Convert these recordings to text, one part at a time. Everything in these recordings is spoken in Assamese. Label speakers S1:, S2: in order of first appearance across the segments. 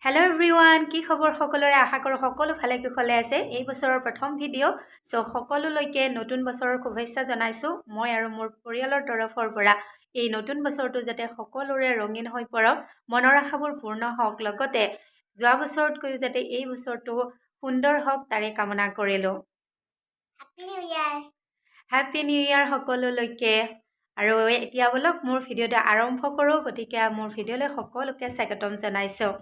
S1: হেল্ল' এভৰিৱান, কি খবৰ সকলোৰে? আশা কৰোঁ সকলো ভালে কুশলে আছে। এই বছৰৰ প্ৰথম ভিডিঅ', চ' সকলোলৈকে নতুন বছৰৰ শুভেচ্ছা জনাইছোঁ মই আৰু মোৰ পৰিয়ালৰ তৰফৰ পৰা। এই নতুন বছৰটো যাতে সকলোৰে ৰঙীন হৈ পৰক, মনৰ আশাবোৰ পূৰ্ণ হওক, লগতে যোৱা বছৰতকৈও যাতে এই বছৰটো সুন্দৰ হওক তাৰে কামনা কৰিলোঁ।
S2: Happy New Year.
S1: Happy new year সকলোলৈকে। আৰু এতিয়া ব'লক মোৰ ভিডিঅ'টো আৰম্ভ কৰোঁ। গতিকে মোৰ ভিডিঅ'লৈ সকলোকে স্বাগতম জনাইছোঁ।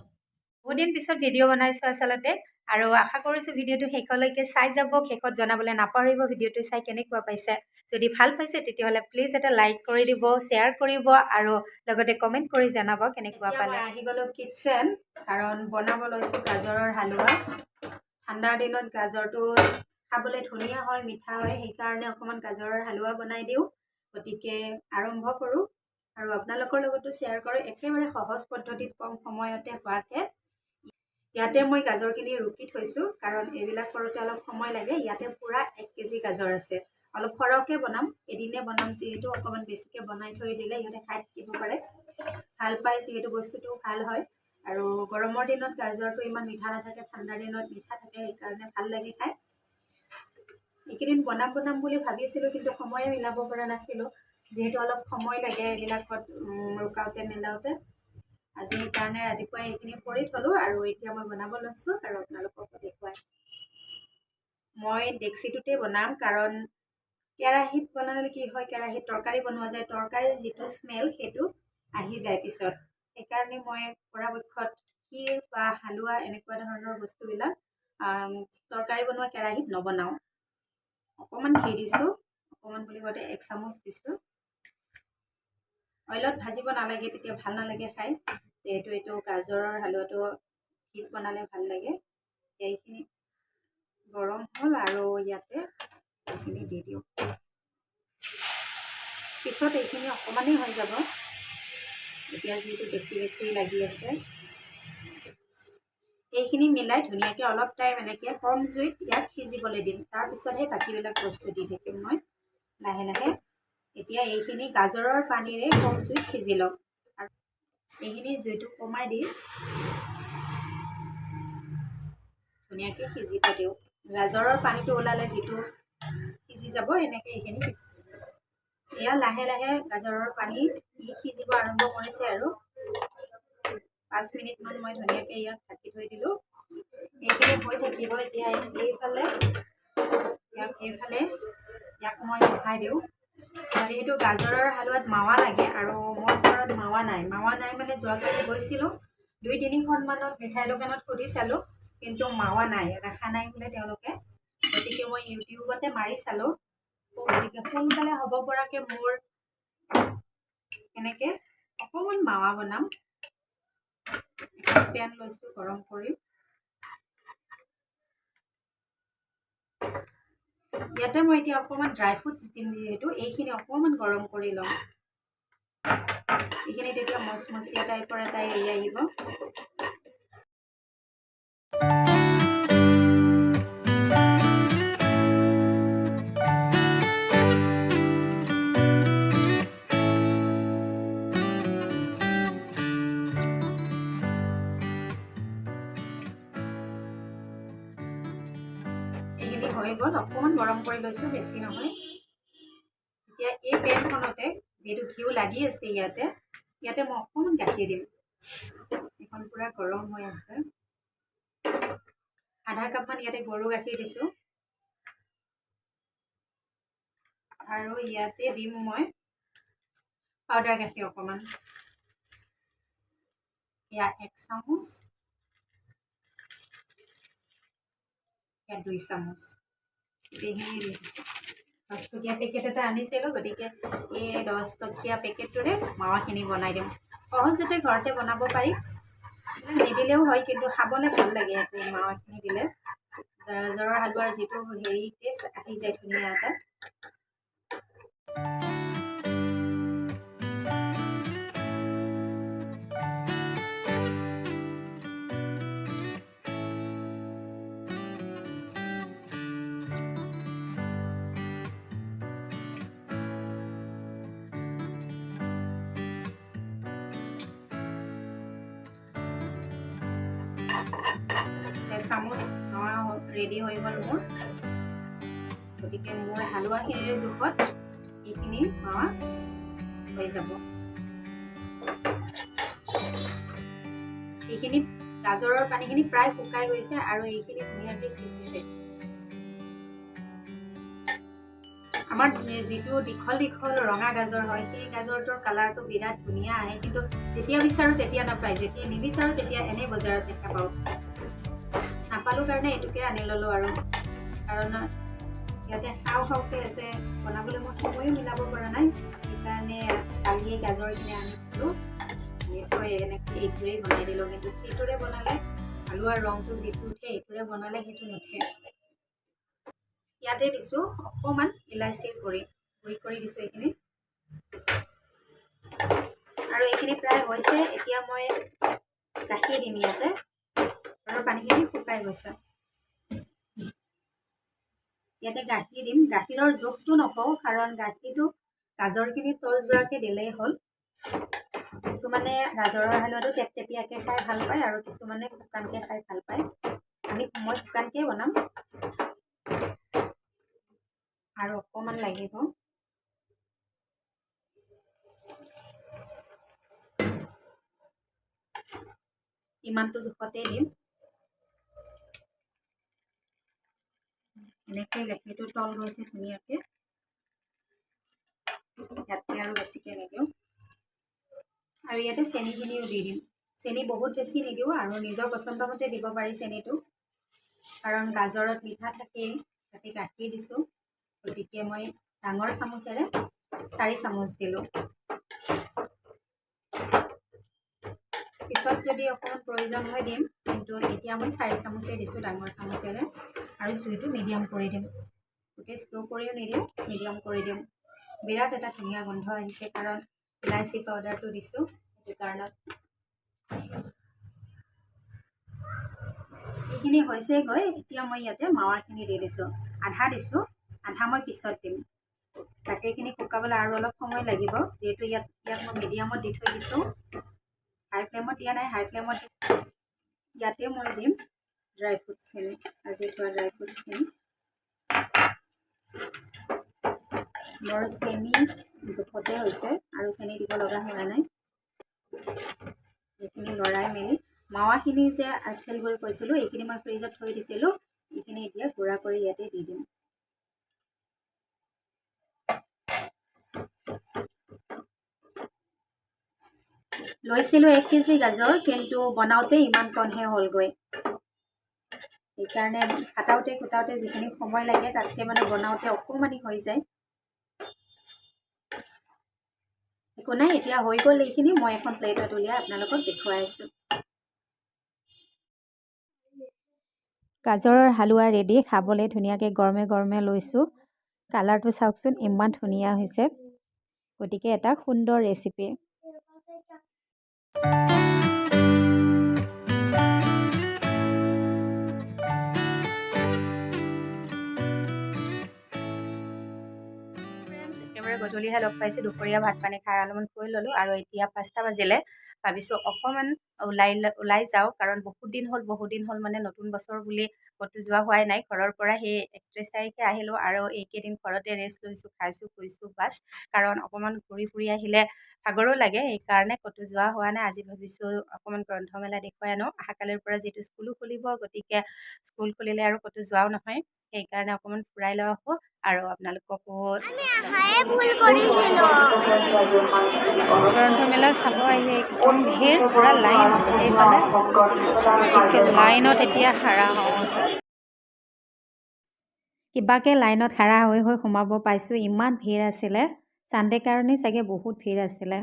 S1: বহুত দিন পিছত ভিডিঅ' বনাইছোঁ আচলতে, আৰু আশা কৰিছোঁ ভিডিঅ'টো শেষলৈকে চাই যাব। শেষত জনাবলৈ নাপাহৰিব ভিডিঅ'টো চাই কেনেকুৱা পাইছে। যদি ভাল পাইছে তেতিয়াহ'লে প্লিজ এটা লাইক কৰি দিব, শ্বেয়াৰ কৰিব আৰু লগতে কমেণ্ট কৰি জনাব কেনেকুৱা পালে। আহি গ'লোঁ কিটচেন, কাৰণ বনাব লৈছোঁ গাজৰৰ হালোৱা। ঠাণ্ডাৰ দিনত গাজৰটো খাবলৈ ধুনীয়া হয়, মিঠা হয়, সেইকাৰণে অকণমান গাজৰৰ হালোৱা বনাই দিওঁ। গতিকে আৰম্ভ কৰোঁ আৰু আপোনালোকৰ লগতো শ্বেয়াৰ কৰোঁ একেবাৰে সহজ পদ্ধতিত কম সময়তে হোৱাকৈ। ইয়াতে মই গাজৰখিনি ৰুকি থৈছোঁ, কাৰণ এইবিলাক কৰোঁতে অলপ সময় লাগে। ইয়াতে পূৰা 1 কেজি গাজৰ আছে। অলপ সৰহকৈ বনাম, এদিনে বনাম যিহেতু অকণমান বেছিকৈ বনাই থৈ দিলে ইহঁতে খাই থাকিব পাৰে, ভাল পায় যিহেতু বস্তুটো ভাল হয়। আৰু গৰমৰ দিনত গাজৰটো ইমান মিঠা নাথাকে, ঠাণ্ডাৰ দিনত মিঠা থাকে, সেইকাৰণে ভাল লাগে খাই। এইকেইদিন বনাম বনাম বুলি ভাবিছিলোঁ, কিন্তু সময়ে মিলাব পৰা নাছিলোঁ, যিহেতু অলপ সময় লাগে এইবিলাকত ৰুকাওঁতে মেলাওঁতে। আজি সেইকাৰণে ৰাতিপুৱাই এইখিনি কৰি থ'লোঁ আৰু এতিয়া মই বনাব লৈছোঁ আৰু আপোনালোককো দেখুৱাই। মই ডেক্সিটোতে বনাম, কাৰণ কেৰাহীত বনালে কি হয়, কেৰাহীত তৰকাৰী বনোৱা যায়, তৰকাৰীৰ যিটো স্মেল সেইটো আহি যায় পিছত। সেইকাৰণে মই পৰাপক্ষত ক্ষীৰ বা হালোৱা এনেকুৱা ধৰণৰ বস্তুবিলাক তৰকাৰী বনোৱা কেৰাহীত নবনাওঁ। অকণমান ঘি দিছোঁ, অকণমান বুলি কওঁতে 1 চামুচ দিছোঁ। অইলত ভাজিব নালাগে, তেতিয়া ভাল নালাগে খাই, যিহেতু এইটো গাজৰৰ হালোৱাটো ঘিত বনালে ভাল লাগে। এইখিনি গৰম হ'ল আৰু ইয়াতে এইখিনি দি দিওঁ। পিছত এইখিনি অকণমানেই হৈ যাব, এতিয়া যিহেতু বেছি বেছি লাগি আছে। এইখিনি মিলাই ধুনীয়াকৈ অলপ টাইম এনেকৈ কম জুইত ইয়াক সিজিবলৈ দিম, তাৰপিছতহে বাকীবিলাক বস্তু দি থাকিম মই লাহে লাহে। এতিয়া এইখিনি গাজৰৰ পানীৰে কম জুইত সিজি লওক আৰু এইখিনি জুইটো কমাই দি ধুনীয়াকৈ সিজিব দিওঁ। গাজৰৰ পানীটো ওলালে যিটো সিজি যাব, এনেকৈ এইখিনি এয়া লাহে লাহে গাজৰৰ পানী সিজিব আৰম্ভ কৰিছে আৰু 5 মিনিটমান মই ধুনীয়াকৈ ইয়াক ঢাকি থৈ দিলোঁ। এইখিনি হৈ থাকিব। এতিয়া এইফালে ইয়াক এইফালে ইয়াক মই উঠাই দিওঁ, যিহেতু গাজৰৰ হালোৱাত মাৱা লাগে আৰু মোৰ ওচৰত মাৱা নাই। মাৱা নাই মানে যোৱাকালি গৈছিলোঁ 2-3খনমানত মিঠাই দোকানত সুধি চালোঁ, কিন্তু মাৱা নাই, ৰখা নাই বোলে তেওঁলোকে। গতিকে মই ইউটিউবতে মাৰি চালোঁ, গতিকে সোনকালে হ'ব পৰাকৈ মোৰ এনেকৈ অকণমান মাৱা বনাম। এখন পেন লৈছোঁ গৰম কৰি, ইয়াতে মই এতিয়া অকণমান ড্ৰাই ফ্ৰুটছ দিম, যিহেতু এইখিনি অকণমান গৰম কৰি লওঁ। এইখিনি তেতিয়া মচমচীয়া টাইপৰ এটা হেৰি আহিব। এইখিনি হৈ গ'ল, অকণমান গৰম কৰি লৈছোঁ, বেছি নহয়। এতিয়া এই পেনখনতে যিহেতু ঘিউ লাগি আছে ইয়াতে, ইয়াতে মই অকণমান গাখীৰ দিম। এইখন পূৰা গৰম হৈ আছে। আধা কাপমান ইয়াতে গৰু গাখীৰ দিছোঁ আৰু ইয়াতে দিম মই পাউডাৰ গাখীৰ অকণমান, এয়া 1 চামুচ, ইয়াত 2 চামুচ। গোটেইখিনি দি দিছোঁ। 10 টকীয়া পেকেট এটা আনিছিলোঁ, গতিকে এই 10 টকীয়া পেকেটটোৰে মাৱাখিনি বনাই দিম। সহজতে ঘৰতে বনাব পাৰি, নিদিলেও হয়, কিন্তু খাবলৈ ভাল লাগে এইটো মাৱাখিনি দিলে। গাজৰৰ হালোৱাৰ যিটো হেৰি টেষ্ট আহি যায় ধুনীয়া এটা। এচামুচ মাৱা ৰেডি হৈ গ'ল মোৰ। গতিকে মোৰ হালোৱাখিনিৰ জোখত এইখিনি মাৱা হৈ যাব। এইখিনি গাজৰৰ পানীখিনি প্ৰায় শুকাই গৈছে আৰু এইখিনি ধুনীয়াকৈ সিজিছে। আমাৰ যিটো দীঘল দীঘল ৰঙা গাজৰ হয়, সেই গাজৰটোৰ কালাৰটো বিৰাট ধুনীয়া আহে, কিন্তু যেতিয়া বিচাৰোঁ তেতিয়া নাপায়, যেতিয়া নিবিচাৰোঁ তেতিয়া এনেই বজাৰত দেখা পাওঁ। নাপালোঁ কাৰণে এইটোকে আনি ল'লোঁ আৰু, কাৰণ ইয়াতে খাওঁ খাওঁকৈ আছে, বনাবলৈ মই সময়ো মিলাব পৰা নাই, সেইকাৰণে কালিয়ে গাজৰখিনি আনিছিলোঁ, আনি থৈ এনেকৈ এইটোৰেই বনাই দিলোঁ। কিন্তু সেইটোৰে বনালে হালোৱাৰ ৰংটো যিটো উঠে, এইটোৰে বনালে সেইটো নুঠে। ইয়াতে দিছোঁ অকণমান ইলাচীৰ গুড়ি, গুড়ি কৰি দিছোঁ এইখিনি। আৰু এইখিনি প্ৰায় হৈছে। এতিয়া মই গাখীৰ দিম ইয়াতে, আৰু পানীখিনি শুকাই গৈছে। ইয়াতে গাখীৰ দিম। গাখীৰৰ জোখটো নকওঁ, কাৰণ গাখীৰটো গাজৰখিনি তল যোৱাকৈ দিলেই হ'ল। কিছুমানে গাজৰৰ হালোৱাটো টেপটেপীয়াকৈ খাই ভাল পায় আৰু কিছুমানে শুকানকৈ খাই ভাল পায়। মই শুকানকৈয়ে বনাম। আৰু অকণমান লাগিব। ইমানটো জোখতেই দিম। এনেকৈ গাখীৰটো তল গৈছে ধুনীয়াকৈ, ইয়াতকৈ আৰু বেছিকৈ নিদিওঁ। আৰু ইয়াতে চেনিখিনিও দি দিম। চেনি বহুত বেছি নিদিওঁ, আৰু নিজৰ পচন্দমতে দিব পাৰি চেনিটো, কাৰণ গাজৰত মিঠা থাকেই, তাতে গাখীৰ দিছোঁ। গতিকে মই ডাঙৰ চামুচেৰে 4 চামুচ দিলোঁ। পিছত যদি অকণমান প্ৰয়োজন হয় দিম, কিন্তু এতিয়া মই 4 চামুচেই দিছোঁ ডাঙৰ চামুচেৰে। আৰু জুইটো মিডিয়াম কৰি দিম, গোটেই শ্ল' কৰিও নিদিওঁ, মিডিয়াম কৰি দিম। বিৰাট এটা ধুনীয়া গোন্ধ আহিছে, কাৰণ ইলাচি পাউডাৰটো দিছোঁ, সেইটো কাৰণত। এইখিনি হৈছেগৈ। এতিয়া মই ইয়াতে মাৱাখিনি দি দিছোঁ, আধা দিছোঁ, আধা মই পিছত দিম। গাখীৰখিনি শুকাবলৈ আৰু অলপ সময় লাগিব, যিহেতু ইয়াত মই মিডিয়ামত দি থৈ দিছোঁ, হাই ফ্লেমত দিয়া নাই। হাই ফ্লেমত ইয়াতে মই দিম ড্ৰাই ফ্ৰুটছখিনি, আজি থোৱা ড্ৰাই ফ্ৰুটছখিনি। মোৰ চেনি জোখতে হৈছে আৰু চেনি দিব লগা হোৱা নাই। এইখিনি লৰাই মেলি মাৱাখিনি যে আছিল বুলি কৈছিলোঁ, এইখিনি মই ফ্ৰিজত থৈ দিছিলোঁ, এইখিনি এতিয়া গুড়া কৰি ইয়াতে দি দিম। লৈছিলোঁ 1 কেজি গাজৰ, কিন্তু বনাওঁতে ইমান কণহে হ'লগৈ। সেইকাৰণে কাটাওঁতে কুটাওঁতে যিখিনি সময় লাগে, তাতকৈ বনাওঁতে অকণমানি হৈ যায়। একো নাই, এতিয়া হৈ গ'ল এইখিনি। মই এখন প্লেটত উলিয়াই আপোনালোকক দেখুৱাই আছোঁ। গাজৰৰ হালোৱা ৰেডি, খাবলৈ ধুনীয়াকৈ গৰমে গৰমে লৈছোঁ। কালাৰটো চাওকচোন, ইমান ধুনীয়া হৈছে। গতিকে এটা সুন্দৰ ৰেচিপি। একেবাৰে গধূলিহে লগ পাইছোঁ। দুপৰীয়া ভাত পানী খাই অলপমান শুই ল'লোঁ আৰু এতিয়া 5টা বাজিলে। ভাবিছোঁ অকণমান ওলাই যাওঁ, কাৰণ বহুত দিন হ'ল মানে নতুন বছৰ বুলি ক'তো যোৱা হোৱাই নাই। ঘৰৰ পৰা সেই 31 তাৰিখে আহিলোঁ আৰু এইকেইদিন ঘৰতে ৰেষ্ট লৈছোঁ, খাইছোঁ, শুইছোঁ, বাছ। কাৰণ অকণমান ঘূৰি ফুৰি আহিলে ভাগৰো লাগে, সেইকাৰণে ক'তো যোৱা হোৱা নাই। আজি ভাবিছোঁ অকণমান গ্ৰন্থমেলা দেখুৱাই আনো। অহাকালিৰ পৰা যিহেতু স্কুলো খুলিব, গতিকে স্কুল খুলিলে আৰু ক'তো যোৱাও নহয়, সেইকাৰণে অকণমান ফুৰাই লৈ আহোঁ আৰু আপোনালোককো গ্ৰন্থমেলা চাব আহি একদম ভিৰ, পূৰা লাইন এইফালে, গতিকে লাইনত এতিয়া খাৰা হওঁ। কিবাকৈ লাইনত খাৰা হৈ হৈ সোমাব পাইছোঁ, ইমান ভিৰ আছিলে। চানডে কাৰণেই চাগে বহুত ভিৰ আছিলে।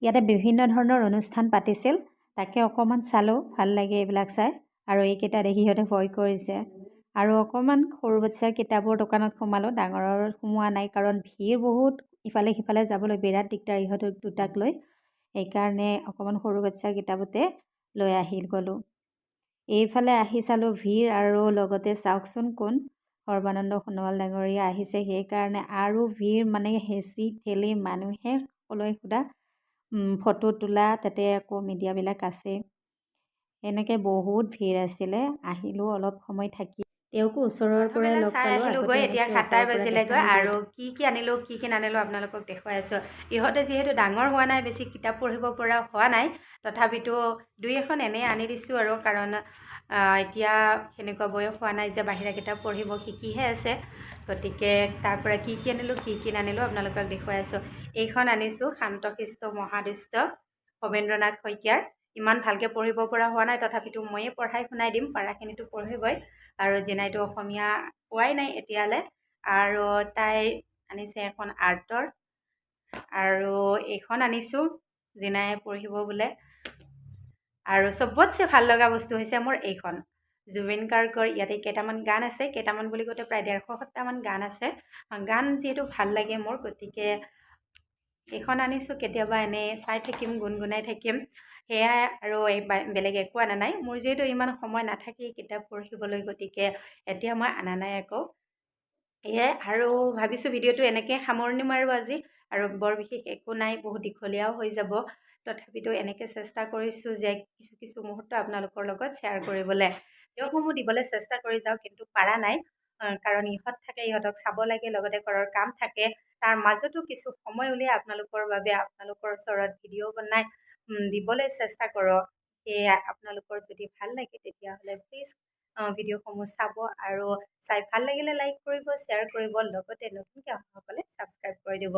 S1: ইয়াতে বিভিন্ন ধৰণৰ অনুষ্ঠান পাতিছিল, তাকে অকণমান চালোঁ, ভাল লাগে এইবিলাক চাই। আৰু এইকেইটা দেখি সিহঁতে ভয় কৰিছে। আৰু অকণমান সৰু বাচ্ছাৰ কিতাপৰ দোকানত সোমালোঁ, ডাঙৰৰ সোমোৱা নাই, কাৰণ ভিৰ বহুত, ইফালে সিফালে যাবলৈ বিৰাট দিগদাৰ ইহঁত দুটাক লৈ। সেইকাৰণে অকণমান সৰু বাচ্ছাৰ কিতাপতে লৈ আহি গ'লোঁ। এইফালে আহি চালোঁ ভিৰ, আৰু লগতে চাওকচোন কোন, সৰ্বানন্দ সোণোৱাল ডাঙৰীয়া আহিছে। সেইকাৰণে আৰু ভিৰ, মানে হেঁচি ঠেলি মানুহে সকলোৱে সোধা ফটো তোলা, তাতে আকৌ মিডিয়াবিলাক আছে, এনেকৈ বহুত ভিৰ আছিলে। আহিলোঁ অলপ সময় থাকি তেওঁকো ওচৰৰ পৰাই লগ
S3: চাই
S1: পালোঁ।
S3: আহিলোগৈ।
S1: আগতে
S3: এতিয়া
S1: এনেকৈ
S3: 7টাই
S1: ওচৰৰ পৰা দেখা
S3: বাজিলেগৈ
S1: নাই
S3: আৰু
S1: যিহেতু।
S3: কি কি আনিলোঁ কি কি নানিলোঁ আপোনালোকক দেখুৱাই আছোঁ। ইহঁতে যিহেতু ডাঙৰ হোৱা নাই, বেছি কিতাপ পঢ়িব পৰা হোৱা নাই, তথাপিতো দুই এখন এনেই আনি দিছোঁ আৰু, কাৰণ এতিয়া সেনেকুৱা বয়স হোৱা নাই যে বাহিৰা কিতাপ পঢ়িব, শিকিহে আছে। গতিকে তাৰ পৰা কি কি আনিলোঁ কি কি নানিলোঁ আপোনালোকক দেখুৱাই আছোঁ। এইখন আনিছোঁ শান্তশিষ্ট মহাদুষ্ট, ভৱেন্দ্ৰনাথ শইকীয়াৰ। ইমান ভালকৈ পঢ়িব পৰা হোৱা নাই, তথাপিতো ময়ে পঢ়াই শুনাই দিম, পাৰাখিনিতো পঢ়িবই। আৰু জিনাইতো অসমীয়া পোৱাই নাই এতিয়ালৈ। আৰু তাই আনিছে এখন আৰ্টৰ, আৰু এইখন আনিছোঁ জিনাই পঢ়িব বোলে। আৰু চবতছে ভাল লগা বস্তু হৈছে মোৰ এইখন জুবিন গাৰ্গৰ। ইয়াতে কেইটামান গান আছে, কেইটামান বুলি কওঁতে প্ৰায় 150টামান গান আছে। গান যিহেতু ভাল লাগে মোৰ, গতিকে এইখন আনিছোঁ। কেতিয়াবা এনেই চাই থাকিম, গুণগুণাই থাকিম, সেয়াই আৰু। এই বেলেগ একো আনা নাই। মোৰ যিহেতু ইমান সময় নাথাকে কিতাপ পঢ়িবলৈ, গতিকে এতিয়া মই আনা নাই একো, সেয়াই। আৰু ভাবিছোঁ ভিডিঅ'টো এনেকৈ সামৰণি মাৰোঁ আজি, আৰু বৰ বিশেষ একো নাই, বহুত দীঘলীয়াও হৈ যাব। তথাপিতো এনেকৈ চেষ্টা কৰিছোঁ যে কিছু কিছু মুহূৰ্ত আপোনালোকৰ লগত শ্বেয়াৰ কৰিবলৈ, ভিডিঅ'সমূহ দিবলৈ চেষ্টা কৰি যাওঁ, কিন্তু পাৰা নাই, কাৰণ ইহঁত থাকে, ইহঁতক চাব লাগে, লগতে ঘৰৰ কাম থাকে। তাৰ মাজতো কিছু সময় উলিয়াই আপোনালোকৰ বাবে আপোনালোকৰ ওচৰত ভিডিঅ' বনাই দিবলৈ চেষ্টা কৰোঁ। সেয়া আপোনালোকৰ যদি ভাল লাগে তেতিয়াহ'লে প্লিজ ভিডিঅ'সমূহ চাব, আৰু চাই ভাল লাগিলে লাইক কৰিব, শ্বেয়াৰ কৰিব, লগতে নতুনকৈ অহাসকলে ছাবস্ক্ৰাইব কৰি দিব।